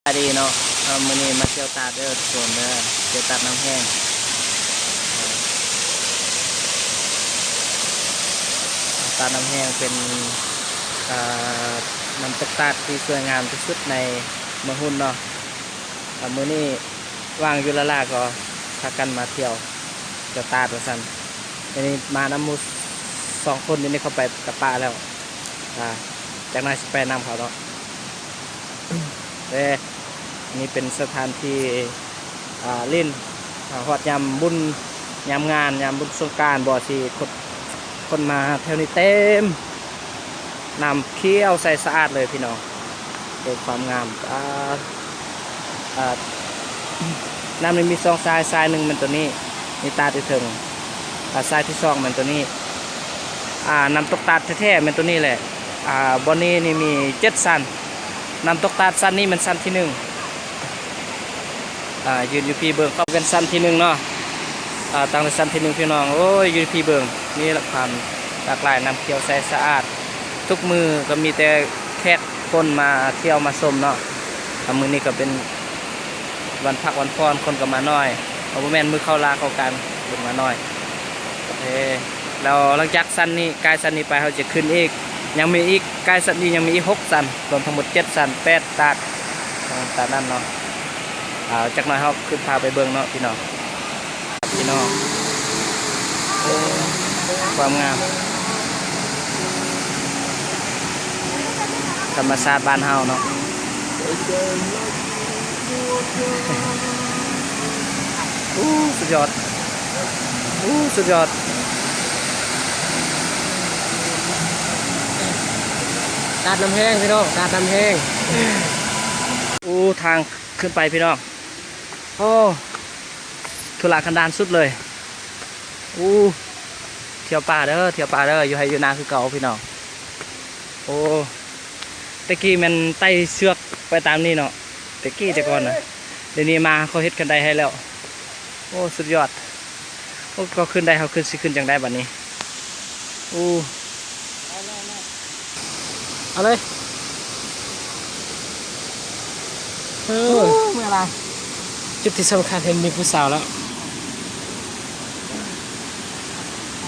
ສະບາຍດີເນາະ ເອີ ມື້ນີ້ມາທ່ຽວຕາດເດີທຸກຄົນເດີ ທ່ຽວຕາດນ້ຳແຫ້ງ. ຕາດນ້ຳແຫ້ງເປັນ ເອີ ນ້ຳຕົກຕາດທີ່ສວຍງາມທີ່ສຸດໃນເມືອງຮຸນເນາະ. ເອີ ມື້ນີ້ວ່າງຢູ່ລະລາກໍພາກັນມາທ່ຽວ ທ່ຽວຕາດວ່າຊັ້ນ. ດຽວນີ້ມານຳໝູ່ສອງຄົນ ດຽວນີ້ເຂົາໄປກັບປ້າແລ້ວ. ອ່າ ຈັກໜ້ອຍຊິໄປນຳເຂົາເນາະ. ເອີ ນີ້ເປັນສະຖານທີ່ ອ່າ ຫຼິ້ນ ອ່າ ຮອດຍາມບຸນ ຍາມງານ ຍາມບຸນສົງການບໍ ຊິຄົນ ຄົນມາແຖວນີ້ເຕັມ. ນ້ຳຂຽວໃສສະອາດເລີຍພີ່ນ້ອງ ເປັນຄວາມງາມ. ອ່າ ອ່າ ນ້ຳນີ້ມີສອງສາຍ ສາຍໜຶ່ງແມ່ນໂຕນີ້ ມີຕາດຢູ່ເທິງ. ອ່າ ສາຍທີສອງແມ່ນໂຕນີ້. ອ່າ ນ້ຳຕົກຕາດແທ້ໆແມ່ນໂຕນີ້ແຫຼະ. ອ່າ ບ່ອນນີ້ນີ້ມີເຈັດຊັ້ນ. ນ້ຳຕົກຕາດຊັ້ນນີ້ແມ່ນຊັ້ນທີໜຶ່ງ. ອ່າ ຢືນຢູ່ພີ້ເບິ່ງ ເປັນຊັ້ນທີໜຶ່ງເນາະ. ອ່າ ຕັ້ງແຕ່ຊັ້ນທີໜຶ່ງພີ່ນ້ອງ ໂອ້ຍ ຢູ່ພີ້ເບິ່ງ ມີຄວາມຫຼາກຫຼາຍ ນ້ຳຂຽວໃສສະອາດ. ທຸກມື້ກໍມີແຕ່ແຂກຄົນມາທ່ຽວມາຊົມເນາະ. ອ່າ ມື້ນີ້ກໍເປັນວັນພັກວັນຜ່ອນ ຄົນກໍມາໜ້ອຍ ເພາະບໍ່ແມ່ນມື້ເຂົ້າລາເຂົ້າການ ຄົນມາໜ້ອຍ. ເອີ ແລ້ວຫຼັງຈາກຊັ້ນນີ້ ກາຍຊັ້ນນີ້ໄປ ເຮົາຈະຂຶ້ນອີກ ຍັງມີອີກ ກາຍຊັ້ນນີ້ຍັງມີອີກຫົກຊັ້ນ ລວມທັງໝົດເຈັດຊັ້ນ ແປດຕາດ ເອີ ຕາມນັ້ນເນາະ. ອ່າ ຈັກໜ້ອຍເຮົາຂຶ້ນພາໄປເບິ່ງເນາະພີ່ນ້ອງ ພີ່ນ້ອງ. ໂອ້ ຄວາມງາມ ທຳມະຊາດບ້ານເຮົາເນາະ. ໂອ້ ສຸດຍອດ ໂອ້ ສຸດຍອດ. ຕາດນ້ຳແຫ້ງພີ່ນ້ອງ ຕາດນ້ຳແຫ້ງ. ໂອ້ ທາງຂຶ້ນໄປພີ່ນ້ອງ ໂອ້ ທຸລະກັນດານສຸດເລີຍ. ໂອ້ ທ່ຽວປ່າເດີ ທ່ຽວປ່າເດີ ຢູ່ໄຮ່ຢູ່ນາຄືເກົ່າພີ່ນ້ອງ. ໂອ້ ແຕ່ກີ້ແມ່ນໄຕ່ເຊືອກໄປຕາມນີ້ເນາະ ແຕ່ກີ້ແຕ່ກ່ອນນະ. ດຽວນີ້ມາເຂົາເຮັດຄັນໄດໃຫ້ແລ້ວ. ໂອ້ ສຸດຍອດ. ໂອ້ ກໍຂຶ້ນໄດ້ ເຮົາຂຶ້ນ ຊິຂຶ້ນຈັ່ງໃດບັດນີ້? ໂອ້ ເອົາເລີຍ ເອີ ໂອ້ ເມື່ອຍຫຼາຍ. ຈຸດທີ່ສຳຄັນເຫັນມີຜູ້ສາວແລ້ວ.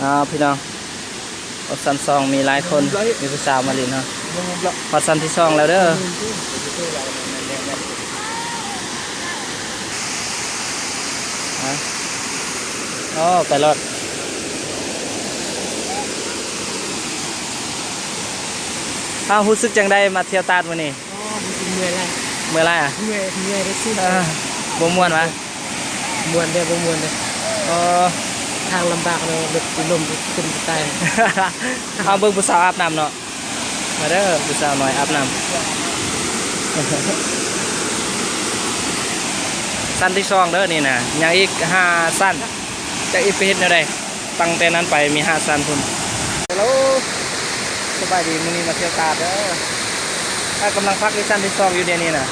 ອ້າວ ພີ່ນ້ອງ ຮອດຊັ້ນສອງມີຫຼາຍຄົນ ມີຜູ້ສາວມາຫຼິ້ນເນາະ. ຮອດຊັ້ນທີສອງແລ້ວເດີ. ໂອ້ ໄປໂລດ. ອ້າວ ຮູ້ສຶກຈັ່ງໃດມາທ່ຽວຕາດມື້ນີ້? ໂອ້ ຮູ້ສຶກເມື່ອຍຫຼາຍ. ເມື່ອຍຫຼາຍອະ? ເມື່ອຍ ເມື່ອຍເດ້. ເອີ ບໍ່ມ່ວນຫວາ? ມ່ວນເດ້ ບໍ່ມ່ວນເດ້. ເອີ ທາງລຳບາກເນາະ ລົດຊິລົ້ມຂຶ້ນຕາຍ. ເອົາ ເບິ່ງຜູ້ສາວອາບນ້ຳເນາະ. ມາເດີ ຜູ້ສາວນ້ອຍອາບນ້ຳ. ຊັ້ນທີສອງເດີນີ້ນະ ຍັງອີກຫ້າຊັ້ນ. ຈັກອີກໄປເຮັດແນວໃດ? ຕັ້ງແຕ່ນັ້ນໄປມີຫ້າຊັ້ນພຸ້ນ. ເຮລໂລ ສະບາຍດີ ມື້ນີ້ມາທ່ຽວຕາດເດີ. ອາ ກຳລັງພັກຢູ່ຊັ້ນທີສອງຢູ່ດຽວນີ້ນະ.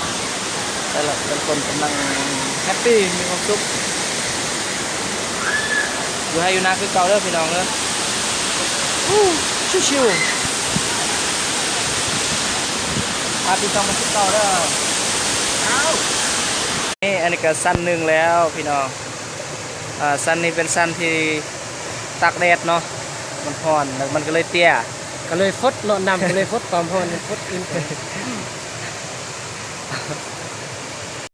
ແຕ່ລະ ແຕ່ລະຄົນກຳລັງແຮັບປີ ມີຄວາມສຸກ ຢູ່ໄຮ່ຢູ່ນາຄືເກົ່າເດີພີ່ນ້ອງເດີ. ພາບທີ່ຕ້ອງມາຄືເກົ່າເດີ. ນີ້ ອັນນີ້ກໍຊັ້ນໜຶ່ງແລ້ວພີ່ນ້ອງ. ອ່າ ຊັ້ນນີ້ເປັນຊັ້ນທີ່ຕາກແດດເນາະ ມັນຮ້ອນ ແລ້ວມັນກໍເລີຍເຕ້ຍ ກໍເລີຍຟົດເນາະ ນ້ຳກໍເລີຍຟົດ ຄວາມຮ້ອນມັນຟົດຂຶ້ນໄປ.